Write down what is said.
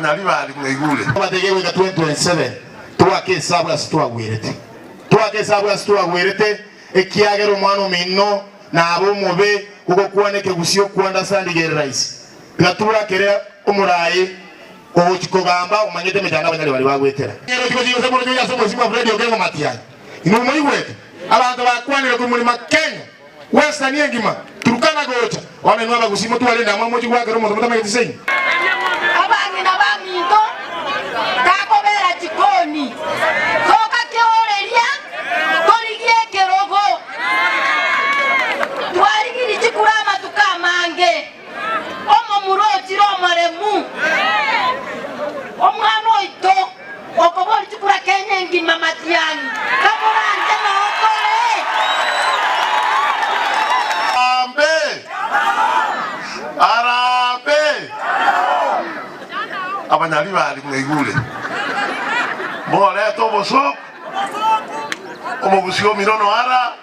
Abanyaribari mwaigure. Tobatege goika 2027 toake esabu ase twagwerete, toake esabu ase twagwerete, ekiagera omwana omino nabe omobe gogokwana ekegusii okounderstanding ere rahisi. Tiga twakere omoraai ogochia kogamba omanyete emechando abanyari baria bagwetera. Ere ochia gochia gose moroche oyo ase omosibwa Fred Okengo Matiang'i. Inwe moigwete? Abanto bakwanire korwa murima Kenya, Western engima, Turkana gocha. Bono inwe abagusii motware endamwamu mochie goakera omonto motamanyeti seino. Abang'ina baminto takobera chikoni, toka keoreria torigie ekerogo. Twarigirie chikura amatuko amange. Omomura ochire omoremu, omwana oito okoboria chikura Kenya engima Matiang'i, kamoranche noo tore. Harambee! Harambee! Abanyaribari mwaigure, morete obosooku, omogusii omino noara.